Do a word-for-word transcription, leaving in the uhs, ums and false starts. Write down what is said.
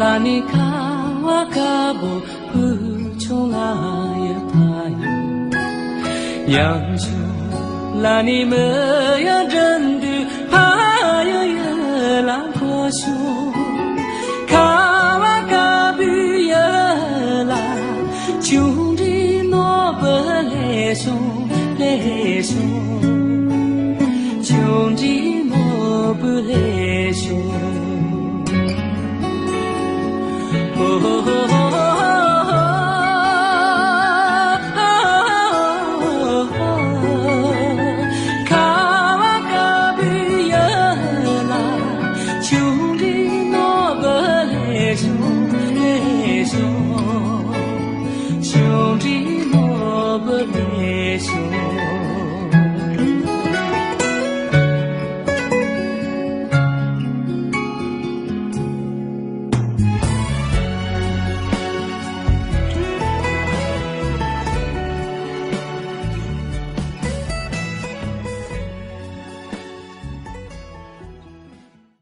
ལ་ནི་ཁ་བ་དཀར་པོ་བུ་ཆུང་ལ་ཡི་ཕ་ཡུལ། ཡང་ཆུང་ལ་ནི་མི་ཡ་འདྲ་